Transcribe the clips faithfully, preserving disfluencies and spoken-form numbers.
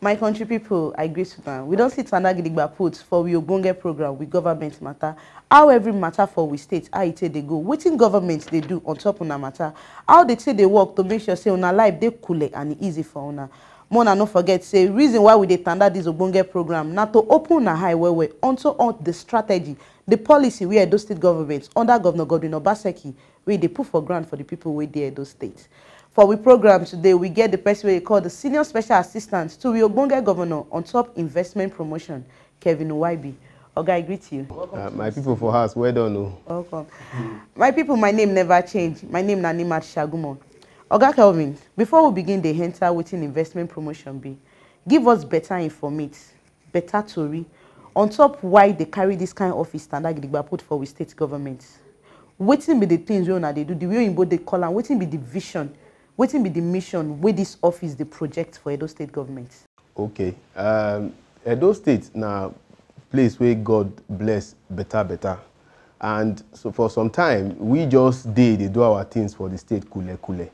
My country people, I greet una. We don see Tanda Gidigba put for we ogbonge program with government matter. How every matter for we state, how e take dey go, wetin government dey do on top una matter, how dey take dey work to make sure say una life dey coole and e easy for una. More una no forget say reason why we dey tanda this ogbonge program na to open una eye well well onto all the strategy, the policy wey Edo State government under Governor Godwin Obaseki wey dey put for ground for the people wey dey Edo State. For we program today, we get the person wey dey call the Senior Special Assistant to we ogbonge governor on top investment promotion, Kevin Nwaibi. Oga, I greet you. Uh, my people for house, well done o. Welcome. My people, my name never change. My name na Nimat Shagumo. Oga Kelvin, before we begin dey enter wetin investment promotion be, give us better informate, better tori on top why dey carry this kind office tanda gidigba put for we state government. Wetin be the things wey una dey do, the way oyinbo dey call am, wetin be the vision, wetin be the mission wey this office dey project for Edo State government? Okay. Um, Edo State na place wey God bless better better. And so for some time, we just dey dey do our things for the state coole coole.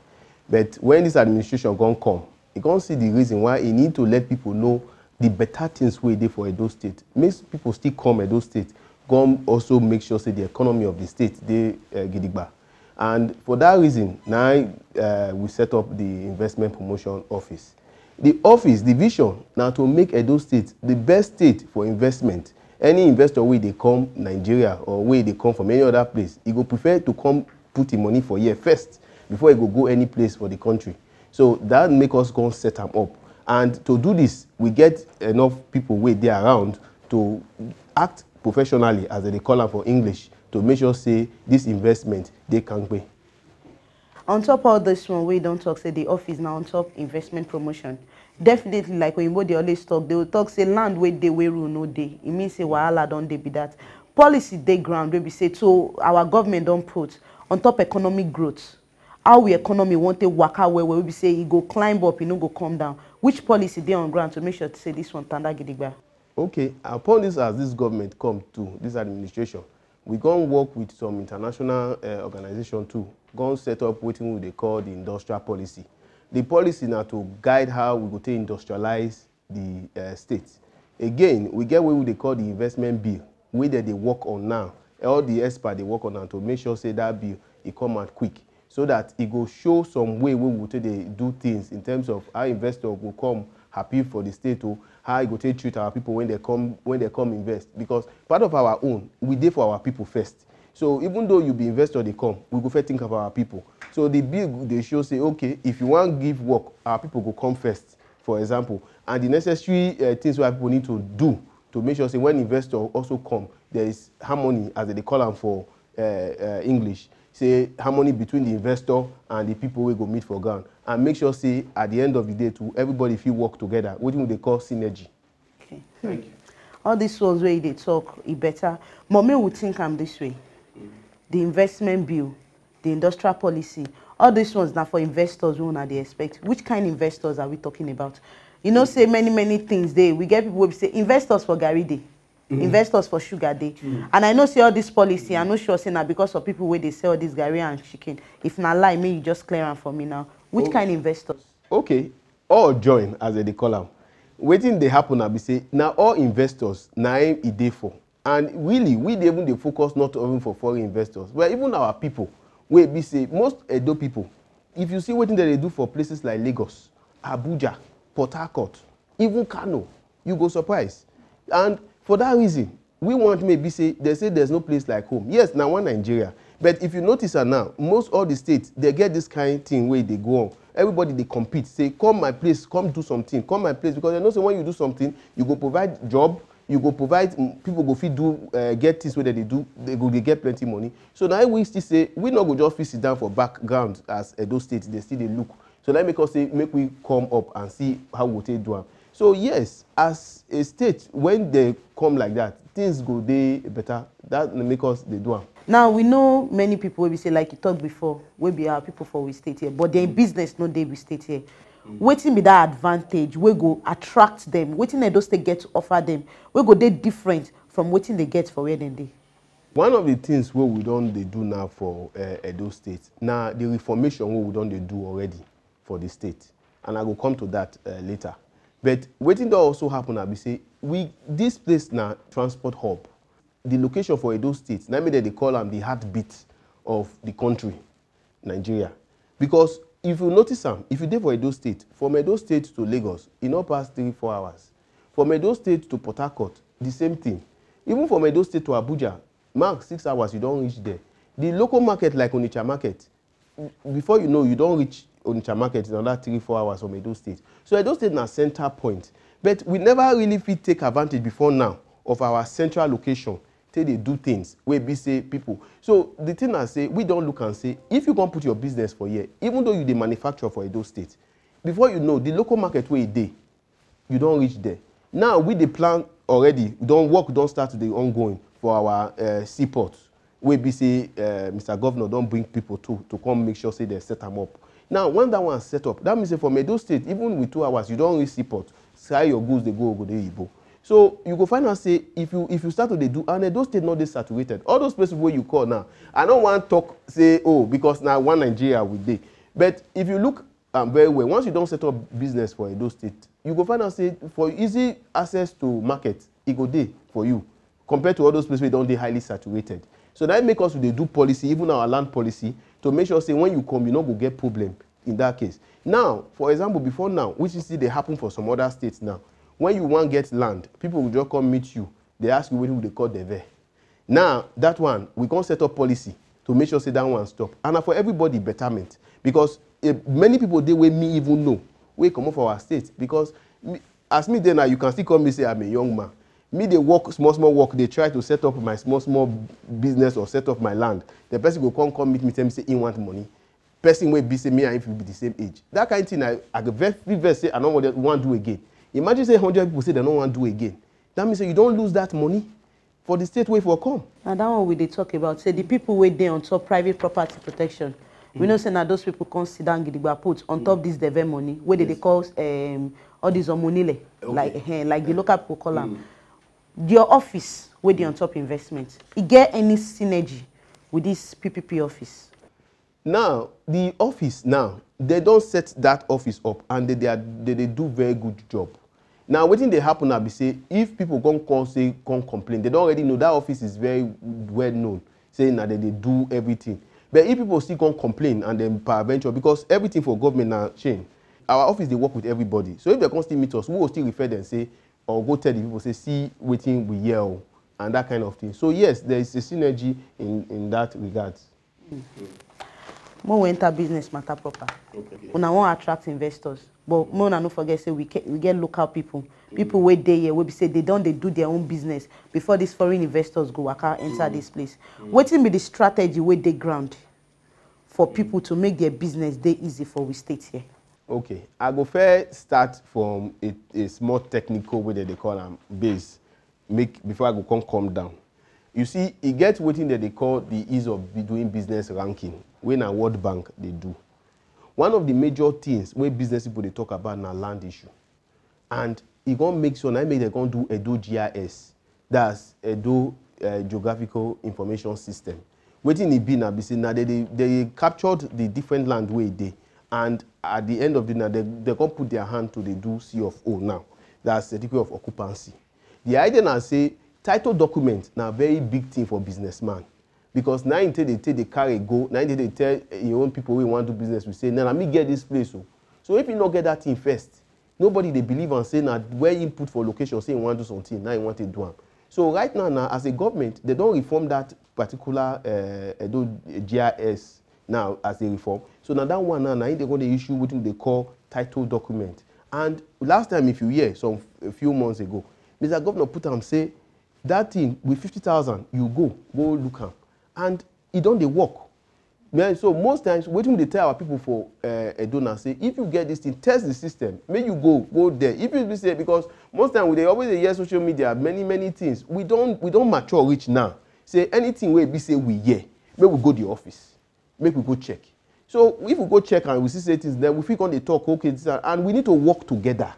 But when this administration come come, e come see the reason why e need to let people know the better things wey dey for Edo State. Make people still come Edo State, come also make sure say the economy of the state dey uh, gidigba. And for that reason, now uh, we set up the investment promotion office. The office, the vision, now to make Edo State the best state for investment. Any investor wey dey come Nigeria or wey dey come from any other place, e go prefer to come put im money for here first before e go go any place for the country. So that make us come set am up. And to do this, we get enough people wey dey around to act professionally, as they dey call am for English, to make sure say this investment dey kampe. On top all this one wey you don talk say the office na on top investment promotion, definitely, like oyinbo dey always talk, they will talk say land wey dey wey rule no dey, e mean say wahala don dey be that. Policy dey ground wey be say to our government don put on top economic growth, how we economy wan take waka well well, wey be say e go climb up, e no go come down. Which policy dey on ground to make sure say this one tanda gidigba? Okay, upon this, as this government come to this administration, we come work with some international uh, organization too, come set up wetin we dey call the industrial policy. The policy na to guide how we go take industrialize the uh, state. Again, we get wey we dey call the investment bill, wey dem dey work on now. All the experts dey work on am to make sure say that bill e come out quick, so that e go show some way wey we go take dey do things in terms of how investor go come happy for the state o, how e go take treat our people when they come when they come invest, because part of our own, we dey for our people first. So even though you be investor dey come, we go first think of our people. So the bill dey show say, okay, if you wan give work, our people go come first, for example, and the necessary uh, things wey our people need to do to make sure say when investor also come, there is harmony, as they dey call am for uh, uh, English, say harmony between the investor and the people wey go meet for ground, and make sure say at the end of the day too, everybody fit work together, wetin we dey call synergy. Okay. Thank you. All these ones wey you dey talk, e better. But make we think am this way: the investment bill, the industrial policy, all these ones na for investors wey una dey expect. Which kind investors are we talking about? You know say many many things dey. We get people wey be say investors for garri dey, investors for sugar dey. And I know say all this policy, I no sure say na because of people wey dey sell this garri and chicken. If na lie, make you just clear am for me now. Which kind investors? Okay, all join, as they dey call am. Wetin dey happen na be say na all investors na im e dey for, and really we dey even dey focus not even for foreign investors, but even our people wey be say most Edo people, if you see wetin dem dey do for places like Lagos, Abuja, Port Harcourt, even Kano, you go surprise. And for that reason, we want make be say they say there's no place like home. Yes, na one Nigeria, but if you notice am now, most all the states they get this kind thing wey dey go on. Everybody dey compete, say come my place, come do something, come my place, because they know say when you do something, you go provide job, you go provide mm, people go fit do uh, get things wey dem dey do, they go dey get plenty money. So na we still say we no go just fit sit down for background as Edo State dey still dey look. So na make us say make we come up and see how we go take do am. So yes, as a state, when they come like that, things go dey better. That na make us dey do am. Now we know many people wey be say, like you talk before, wey be our people for we state here, but their business no dey we state here. Wetin be that advantage wey go attract them? Wetin Edo State get to offer them wey go dey different from wetin they get for where dem dey? One of the things wey we don dey do now for uh, Edo State na the reformation wey we don dey do already for the state, and I go come to that uh, later. But wetin don also happen na be say we, this place na transport hub. The location for Edo State, na im make dem dey call am the heartbeat of the country, Nigeria. Because if you notice am, if you dey for Edo State, from Edo State to Lagos, e no pass three, four hours. From Edo State to Port Harcourt, the same thing. Even from Edo State to Abuja, max six hours, you don reach there. The local market, like Onitsha market, before you know, you don reach Onitsha market in another three, four hours from Edo State. So Edo State na center point. But we never really fit take advantage before now of our central location, take dey do things wey be say people. So the thing na say, we don look and say, if you come put your business for here, even though you dey manufacture for Edo State, before you know, the local market wey e dey, you don reach there. Now we dey plan already, we don work, don start to dey ongoing for our uh, seaport, wey be say uh, Mister Governor don bring people to, to come make sure say dem set am up. Now, when that one set up, that means say from Edo State, even with two hours, you don reach seaport, carry your goods dey go Obodo Oyibo. So you go find out say if you, if you start to dey do, and Edo State no dey saturated, all those places wey you call now, I no wan talk say, oh, because na one Nigeria we dey. But if you look am very well, once you don set up business for Edo State, you go find out say for easy access to market, e go dey for you compared to all those places wey don dey highly saturated. So that make us, we dey do policy, even our land policy, to make sure say when you come, you no go get problem in that case. Now, for example, before now, which is still dey happen for some other states now, when you wan get land, people go just come meet you, dey ask you wetin we dey call deve. Now, that one, we come set up policy to make sure say that one stop. And na for everybody betterment. Because eh, many people dey wey me even know, wey comot for our state. Because me, as me dey now, you can still call me say I'm a young man. Me dey work small, small work, dey try to set up my small, small business or set up my land. The person go come, come meet me, tell me say he want money. Person wey be say me and him fit be the same age. That kind thing, I, I go very, very say I no wan, wan do again. Imagine say hundred people say dem no wan do again. That means say you don lose that money for the state wey for come. Na that one we dey talk about, say the people wey dey on top private property protection. We know say na those people come sit down gidigba put on top this deve money wey dey dey call um, all these omonile, like eh, like the local people call am. Your office wey dey on top investment, e get any synergy with this P P P office? Now, the office now, they don set that office up and they, they, are, they, they do very good job. Now, wetin dey happen now be say if people come, come say, come complain, they don already know that office is very well known, say na they dey do everything. But if people still come complain and then peradventure, because everything for government na chain, our office dey work with everybody. So if they come still meet us, we go still refer them say, or go tell the people say, see wetin we hear o, and that kind of thing. So yes, there is a synergy in, in that regard. Mo we enter business matter proper. Una wan attract investors, but mo una no forget say we, ke- we get local people, people wey dey here wey be say they don dey do their own business before these foreign investors go waka enter this place. Wetin be the strategy wey dey ground for people to make their business dey easy for we state here? Okay, I go first start from a, a small technical way that they call am base, make before I go come come down. You see, e get wetin dem dey call the ease of doing business ranking, wey na World Bank dey do. One of the major things wey business people dey talk about na land issue, and e come make sure na im make dem come do Edo G I S, that's Edo uh, Geographical Information System. Wetin e be na be say na they dey they captured the different land wey e dey, and at the end of the night they, they come put their hand to dey do C of O now, that's certificate of occupancy. The idea na say title document na very big thing for businessman, because na im take dey take dey carry go, na im take dey tell im own people wey wan do business with say na na me get this place o. So if you no get that thing first, nobody dey believe am say na where im put for location say im wan do something na im wan take do am. So right now na as a government they don reform that particular uh, Edo G I S now as a reform. So na that one now na im dey go dey issue wetin dey call title document. And last time if you hear some a few months ago, Mister Governor put am say that thing with fifty thousand you go go look am, and e don dey work. Yeah, so most times wetin we dey tell our people for uh, Edo na say if you get this thing, test the system, make you go go there. If you be say, because most time we dey always dey hear social media many many things, we don we don mature reach now, say anything wey be say we hear, make we go the office, make we go check. So if we go check and we see say things, then we fit come dey talk, okay, this and, and we need to work together.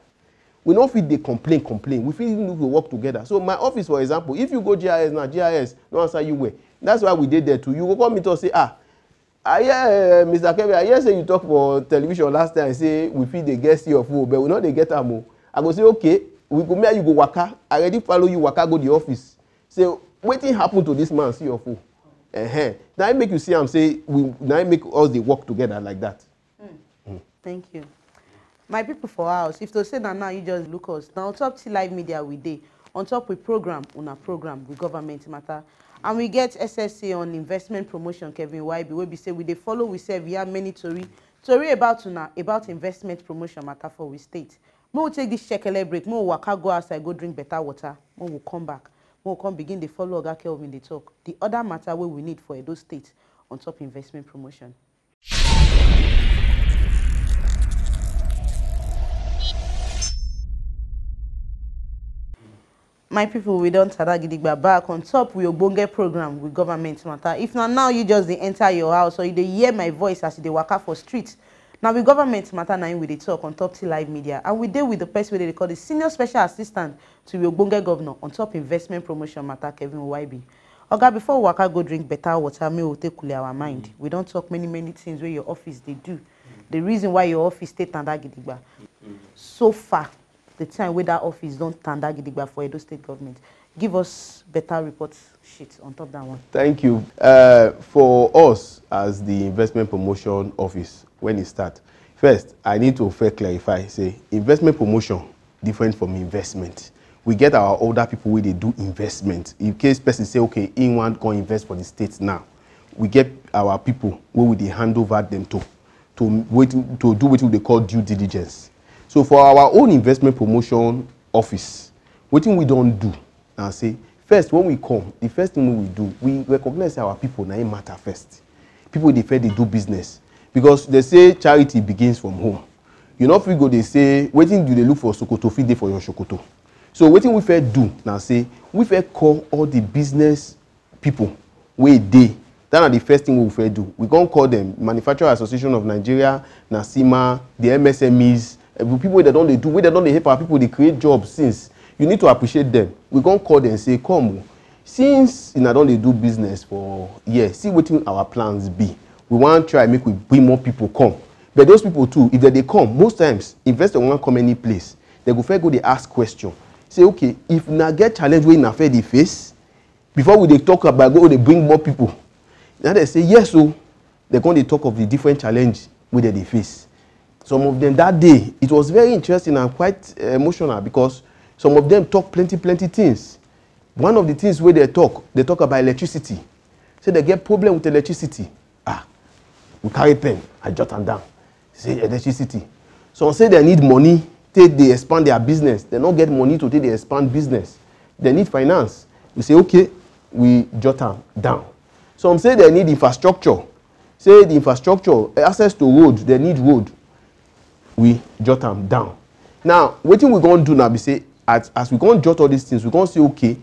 We no fit dey complain complain, we fit need to work together. So my office, for example, if you go G I S now, G I S no answer you well. That's why we dey there too. You go come meet us say, ah, I hear uh, Mister Kevin, I hear say you talk for television last time say we fit dey get C of O, but we no dey get am o. I go say, okay, we go, me and you go waka. I already follow you waka go the office. Say, wetin happen to this man C F O? Uh-huh. Now I make you see am say we now I make us dey work together like that. Thank you. My people for house, if to say na now you just look us, na on top T Live Media we dey. On top we program, una program, we government matter. And we get S S A on investment promotion, Kevin Y B, wey be say we dey follow we serve yarn many tori. Tori about una, about investment promotion matter for we state. Make we take this shekele break, make we waka go outside, go drink better water. When we come back, make we come begin dey follow Oga Kelvin dey talk. The other matter wey we need for Edo State on top investment promotion. My people, we don tada gidigba back on top we ogbonge program with government matter. If na now you just dey enter your house or you dey hear my voice as you dey waka for street, na with government matter na im we dey talk on top T Live Media, and we dey with the person wey dey call the senior special assistant to we ogbonge governor on top investment promotion matter, Kevin Y B. Oga, before we waka go drink better water, make we take cool our mind. We don talk many many things wey your office dey do, the reason why your office take tanda gidigba. So far, the time wey that office don tanda gidigba for Edo State government, give us better report sheet on top that one. Thank you. Uh, for us as the investment promotion office, when e start, first I need to first clarify say investment promotion different from investment. We get our older people wey dey do investment. In case person say, okay, he wan come invest for the state now, we get our people wey we dey hand over them to to wait to do wetin we dey call due diligence. So for our own investment promotion office, wetin we don do na say, first, when we come, the first thing wey we do, we recognize say our people na im matter first. People dey first dey do business, because they say charity begins from home. You no fit go dey say wetin you dey look for sokoto fit dey for your sokoto. So wetin we first do na say we first call all the business people wey dey. That na the first thing wey we first do. We come call them, Manufacturer Association of Nigeria, nasima, the M S M Es, eh, people wey dem don dey do, wey dem don dey help our people dey create jobs since. You need to appreciate them. We come call them say, come o, since una don dey do business for here, see wetin our plans be. We wan try make we bring more people come. But those people too, if dem dey come, most times investor wan come any place, dem go first go dey ask question. Say, okay, if una get challenge wey una first dey face, before we dey talk about go dey bring more people, na dem say yes o. Dem come dey talk of the different challenge wey dem dey face. Some of them that day, it was very interesting and quite, eh, emotional, because some of them talk plenty plenty things. One of the things wey dem talk, dem talk about electricity. Say dem get problem with electricity. Ah, we carry pen, I jot am down. Say electricity. Some say dem need money take dey expand their business. Dem no get money to take dey expand business. Dem need finance. We say, okay, we jot am down. Some say dem need infrastructure. Say the infrastructure, eh, access to road, dem need road. We jot am down. Now, wetin we gonna do now be say, as, as we gonna jot all these things, we gonna say, okay,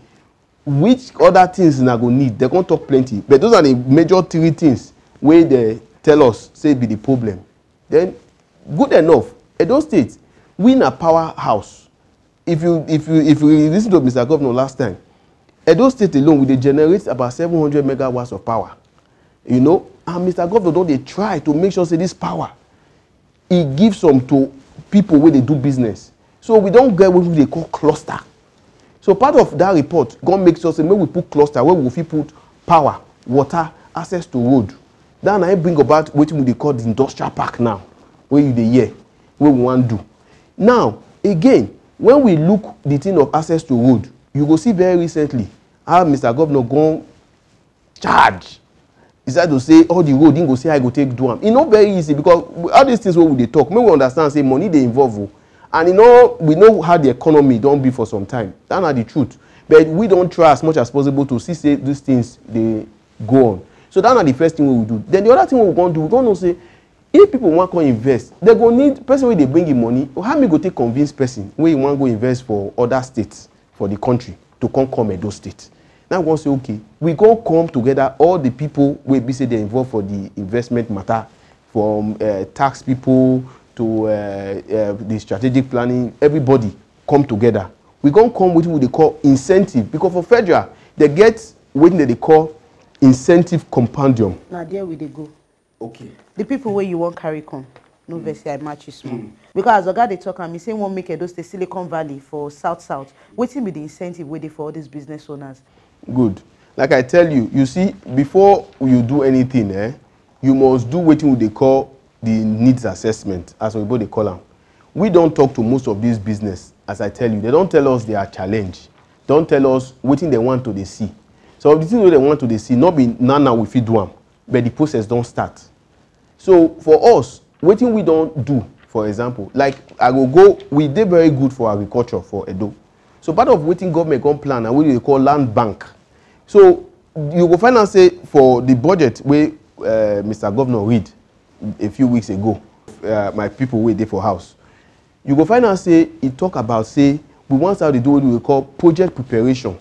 which other things una go need? Dem come talk plenty, but those are the major three things wey dem tell us say be the problem. Then, good enough, Edo State, we na powerhouse. If you, if you, if you listen to Mister Governor last time, Edo State alone, we dey generate about seven hundred megawatts of power. You know, and Mister Governor don dey try to make sure say this power, e give some to people wey dey do business. So we don get wetin we dey call cluster. So part of that report come make sure say make we put cluster where we go fit put power, water, access to road. That na im bring about wetin we dey call the industrial park now, wey you dey hear, wey we wan do. Now, again, when we look the thing of access to road, you go see very recently how Mister Governor come charge. He start to say all the road, he go say how he go take do am. E no very easy, because all these things wey we dey talk, make we understand say money dey involve o. And you know, we know how the economy don be for some time. That na the truth. But we don try as much as possible to see say these things dey go on. So that na the first thing wey we do. Then the other thing wey we gonna do, we gonna know say if people wan come invest, dem go need person wey dey bring im money. How me go take convince person wey wan go invest for other states for the country to come come Edo State? Now we gonna say, okay, we gonna come together, all the people wey be say dem involve for the investment matter, from, eh, tax people to, eh, eh, the strategic planning, everybody come together. We gonna come wetin we dey call incentive, because for federal, dem get wetin dem dey call incentive compendium. Na there we dey go. Okay. The people wey you wan carry come, No vex, I match you small. Because as oga dey talk am, he say wan make Edo State Silicon Valley for south south. Wetin be the incentive wey dey for all these business owners? Good. Like I tell you, you see, before you do anything, eh, you must do wetin we dey call the needs assessment, as oyibo dey call am. We don talk to most of these business, as I tell you. They don tell us their challenge, don tell us wetin they want to dey see. Some of the things wey they want to dey see, no be now now we fit do am, but the process don start. So for us, wetin we don do, for example, like I go go, we dey very good for agriculture for Edo. So part of wetin government come plan na wetin we dey call land bank. So you go find out say for the budget wey uh, Mister Governor read a few weeks ago, uh, my people wey dey for house, you go find out say e talk about say we wan start to do wetin we call project preparation.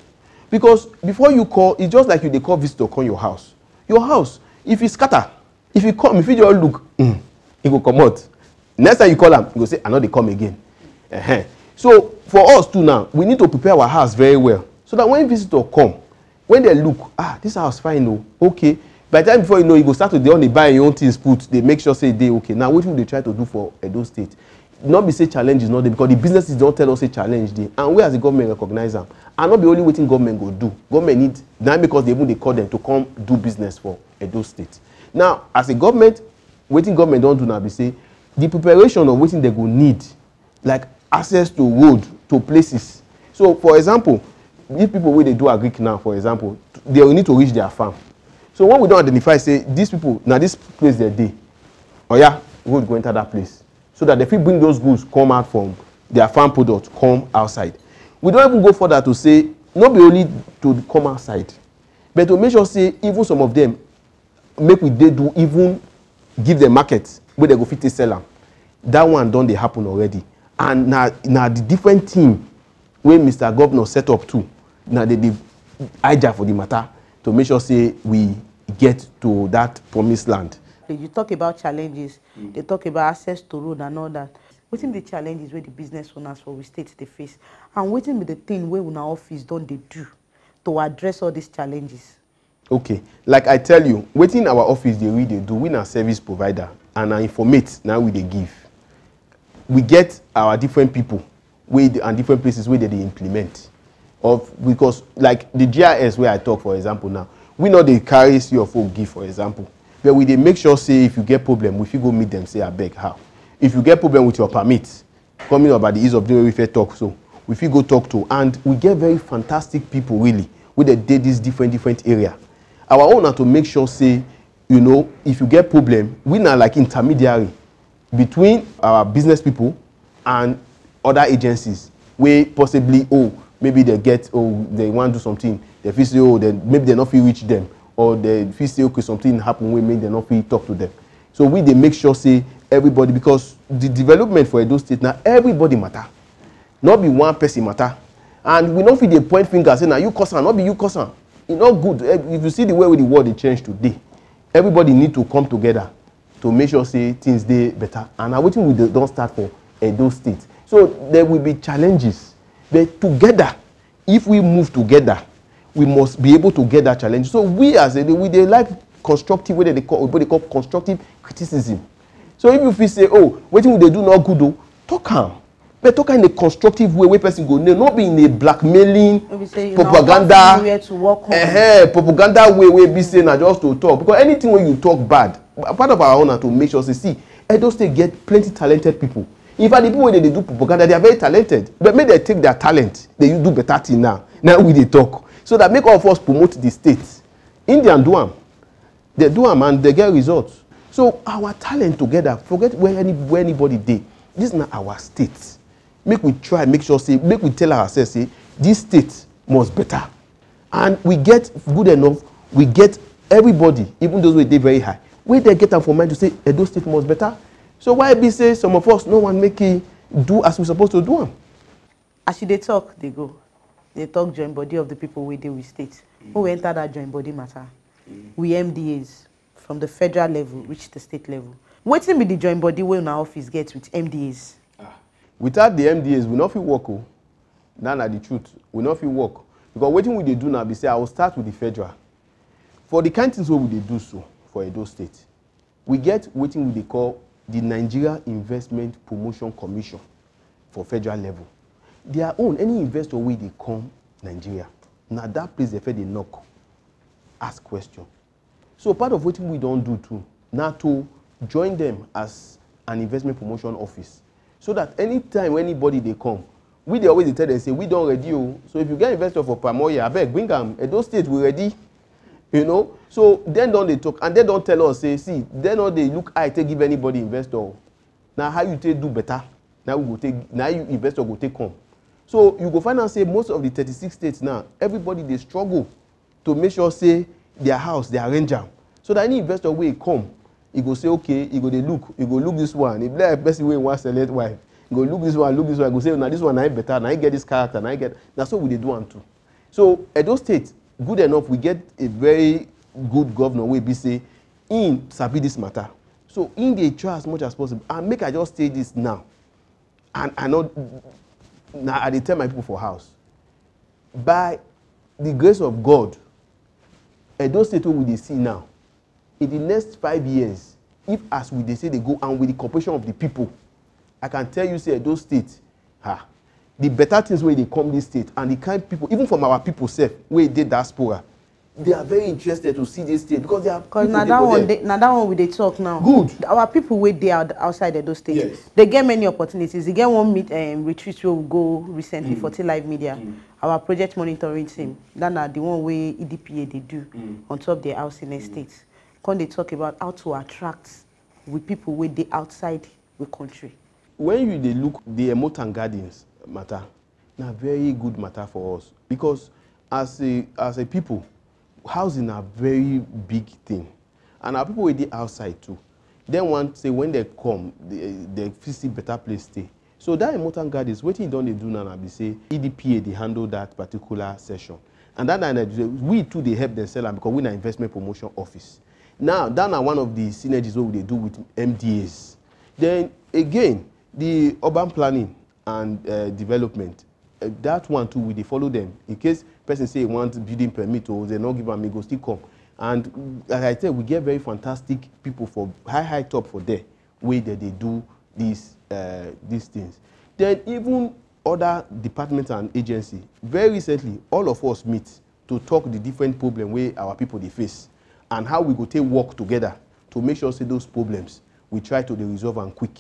Because before you call, e just like you dey call visitor come your house. Your house, if e scatter, if you come, if you just look, mm, e go comot. Next time you call am, e go say, "I no dey come again." Ehen. So for us too now, we need to prepare our house very well so that when visitor come, when they look, "Ah, this house fine o, okay." By the time before you know, you go start to dey on dey buy your own things put, dey make sure say e dey okay. Now wetin we dey try to do for Edo State, no be say challenge is not there, because the businesses don tell us say challenge dey, and we as a government recognize am. And no be only wetin government go do, government need na make us dey even dey call them to come do business for Edo State. Now as a government, wetin government don do now be say the preparation of wetin they go need, like access to road, to places. So for example, if people wey dey do agric now, for example, they will need to reach their farm. So when we don identify say these people na this place they dey, oya, road go enter that place so that they fit bring those goods come out from their farm product come outside. We don even go further to say no be only to come outside, but to make sure say even some of them make we dey do even give them market wey dem go fit take sell am. That one don dey happen already, and na na the different team wey Mister Governor set up too, na dey dey hija for the matter to make sure say we get to that promised land. You talk about challenges, they talk about access to road and all that. Wetin be the challenges wey the business owners for we state dey face, and wetin be the thing wey una office don dey do to address all these challenges? Okay, like I tell you, wetin our office dey really dey do, we na service provider and na informate na we dey give. We get our different people wey dey, and different places wey dem dey implement. Of because like the G I S wey I talk, for example, now we no dey carry C of O give, for example, but we dey make sure say if you get problem, we fit go meet them, say, "Abeg, how?" If you get problem with your permit, coming up by the ease of doing wey we fit talk so, we fit go talk to, and we get very fantastic people really wey dey dey this different different area. Our own na to make sure say, you know, if you get problem, we na like intermediary between our business people and other agencies wey possibly, oh, maybe they get, oh, they wan do something, they fit say, oh, then maybe they no fit reach them, or they fit say, okay, something happen wey make they no fit talk to them. So we dey make sure say everybody, because the development for Edo State na everybody matter, no be one person matter. And we no fit dey point finger say na you cause am, no be you cause am. E no good. Eh, if you see the way wey the world dey change today, everybody need to come together to make sure say things dey better. And na wetin we dey don start for Edo State. So there will be challenges, but together, if we move together, we must be able to get that challenge. So we as a, we dey like constructive, wey dem dey call, oyibo dey call constructive criticism. So if you feel say, oh, wetin we dey do no good o, talk am, but talk am in a constructive way wey person go know, no be in a blackmailing, No be say you na propaganda, where to work on. Eh, propaganda way wey be say na just to talk, because anything wey you talk bad, part of our own na to make sure say, see, Edo State get plenty talented people. In fact, the people wey dey dey do propaganda, they are very talented, but make dem take their talent, dey do better thing now. Now we dey talk so that make all of us promote the state. India do am, they do am and they get results. So our talent together, forget where any where anybody dey. This na our state. Make we try make sure say, make we tell ourselves say this state must better, and we get good enough, we get everybody, even those wey dey very high, wey dey get am for mind to say Edo State must better. So why be say some of us no wan make e do as we suppose to do am? As you dey talk dey go, dey talk join body of the people wey dey we state, who we enter that join body matter? We M D As, from the federal level reach the state level. Wetin be the join body wey una office get with M D As? Without the M D As, we no fit work o. That na the truth. We no fit work, because wetin we dey do now be say I will start with the federal. For the kind things wey we dey do so for Edo State, we get wetin we dey call the Nigeria Investment Promotion Commission for federal level. Their own, any investor wey dey come Nigeria, na that place dem first dey knock, ask question. So part of wetin we don do too na to join them as an investment promotion office, so that anytime anybody dey come, we dey always dey tell them say we don ready o. So if you get investor for Palm Oil, abeg bring am. Edo State, we ready. You know, so dem don dey talk and dem don tell us say, see, dem no dey look eye take give anybody investor o. Na how you take do better, na we go take, na you investor go take come. So you go find out say most of the thirty-six states now, everybody dey struggle to make sure say their house, they arrange am, so that any investor wey come, e go say, okay, e go dey look, e go look this one. E be like person wey wan select wife, e go look this one, look this one, e go say, na this one na im better, na im get this character, na im get. Na so we dey do am too. So Edo State, good enough, we get a very good governor wey be say im sabi this matter. So im dey try as much as possible. And make I just say this now, and I know, na I dey tell my people for house, by the grace of God, Edo State wey we dey see now, in the next five years, if as we dey say dey go and with the cooperation of the people, I can tell you say Edo State, ha, the better things wey dey come this state and the kind people, even from our people sef wey dey diaspora, they are very interested to see this state because they are, because na that one dey, na that one we dey talk now. Good. Our people wey dey out, outside Edo State, yes, they get many opportunities. They get one meet, um, retreat wey we go recently, mm, for T Live Media. Mm. Our project monitoring team, that na the one wey E D P A dey do, mm, on top the housing, mm, estate. Come dey talk about how to attract with people wey dey outside the country. When you dey look the Emotan Gardens matter, na very good matter for us because as a, as a people, housing na very big thing, and our people wey dey outside too, dem want say when they come, they, they fit see better place stay. So that Emotan Gardens, wetin e don dey do now na be say E D P A dey handle that particular session, and that na we too dey help them sell am because we na investment promotion office. Now that na one of the synergies wey we dey do with M D As. Then again, the urban planning and, uh, development, uh, that one too we dey follow them. In case person say he want building permit or they no give am, he go still come. And as I tell, we get very fantastic people for high, high top for there wey they dey do these, uh, these things. Then even other departments and agency. Very recently, all of us meet to talk the different problem wey our people dey face and how we go take work together to make sure say those problems, we try to dey resolve am quick.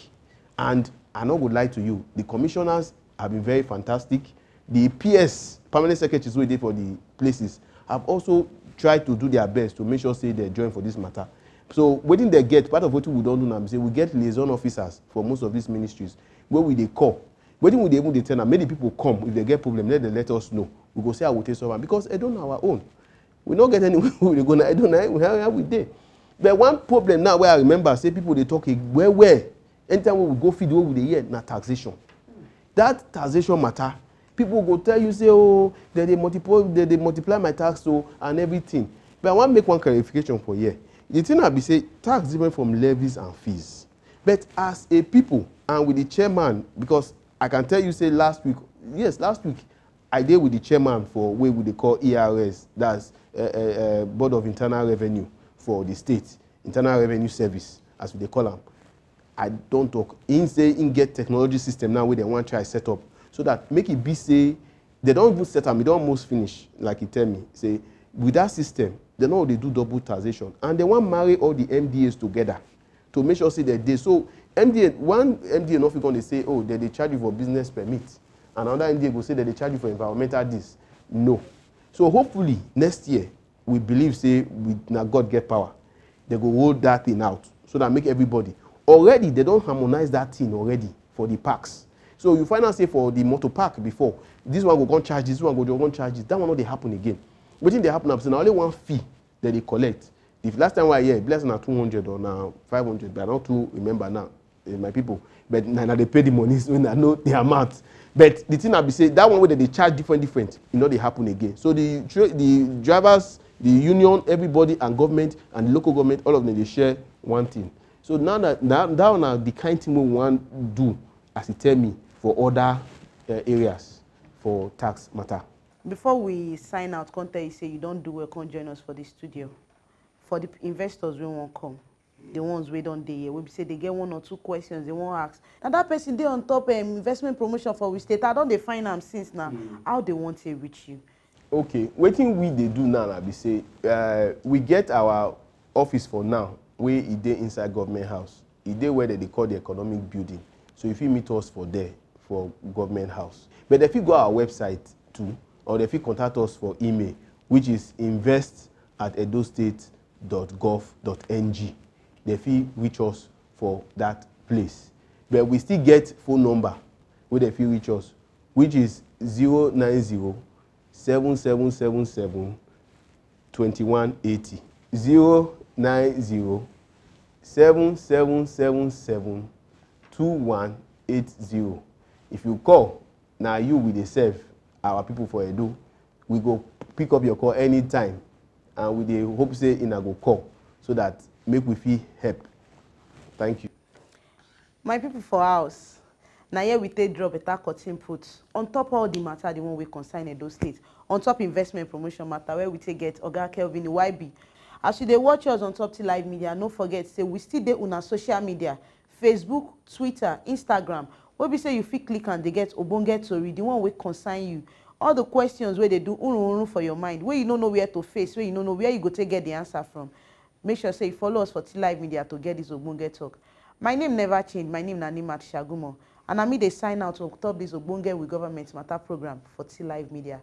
And I no go lie to you, the commissioners have been very fantastic. The P S, permanent secretaries wey dey for the places, have also tried to do their best to make sure say they join for this matter. So wetin they get, part of wetin we don do now be say we get liaison officers for most of these ministries wey we dey call. Wetin we dey even dey tell am, make the people come, if they get problem, let them let us know. We go say how we take solve am because Edo na our own. We no get anywhere we dey go, na Edo na how we dey. But one problem now wey I remember say people dey talk well well anytime wey we go field wey we dey hear na taxation. That taxation matter, people go tell you say, oh, they dey multiply, they dey multiply my tax o and everything. But I wan make one clarification for here. The thing na be say tax different from levies and fees. But as a people and with the chairman, because I can tell you say last week, yes, last week, I dey with the chairman for wey we dey call E R S, that's, uh, uh, uh, Board of Internal Revenue for the state, Internal Revenue Service, as we dey call am. I don talk. He say he get technology system now wey dem wan try set up so that make e be say they don even set am, e don almost finish, like he tell me. Say with that system, they no dey do double taxation, and they wan marry all the M D As together to make sure say they dey. So M D A, one M D A no fit come dey say, oh, they dey charge you for business permit, and another M D A go say they dey charge you for environmental this. No. So hopefully next year, we believe say we, na God get power. They go hold that thing out so that make everybody. Already, they don harmonize that thing already for the parks. So you find out say for the motor park before, this one go come charge this, this one go come charge this. That one no dey happen again. Wetin dey happen na say na only one fee that they collect. The last time wey I hear, e be like say na two hundred or na five hundred, but I no too remember now, eh, my people. But na, na dey pay the money, so na know the amount. But the thing na be say that one wey dem dey charge different different, e no dey happen again. So the tra-, the drivers, the union, everybody, and government and the local government, all of them dey share one thing. So now that, that, that one na the kind thing wey we wan do, as e tell me, for other, eh, areas for tax matter. Before we sign out, come tell you say you don do well, come join us for the studio. For the investors wey wan come, The ones wey don dey here, wey be say they get one or two questions they wan ask. Na that person dey on top um, investment promotion for we state. I don dey find am since now. How they wan take reach you? Okay, wetin we dey do now na be say uh, we get our office for now wey e dey inside government house. E dey where dem dey call the economic building. So you fit meet us for there for government house. But dem fit go our website too, or dem fit contact us for email, which is invest at edostate dot gov dot ng. Dem fit reach us for that place. But we still get phone number wey dem fit reach us, which is zero nine zero seven seven seven seven twenty one eighty. Zero nine zero seven seven seven seven two one eight zero. If you call, na you we dey serve, our people for Edo. We go pick up your call anytime, and we dey hope say una go call so that make we fit help. Thank you. My people for house, na here we take draw better cutting put on top all the matter, the one wey concern Edo State, on top investment promotion matter, where we take get Oga Kelvin Y B. As you dey watch us on Top T Live Media, no forget say we still dey una social media, Facebook, Twitter, Instagram, wey be say you fit click and dey get ogbonge tori, the one wey concern you. All the questions wey dey do urun urun for your mind, wey you no know where to face, wey you no know where you go take get the answer from. Make sure say you follow us for T Live Media to get this ogbonge talk. My name never change. My name na Nimat Shagumo, and na me dey sign out on top this ogbonge with government matter program for T Live Media.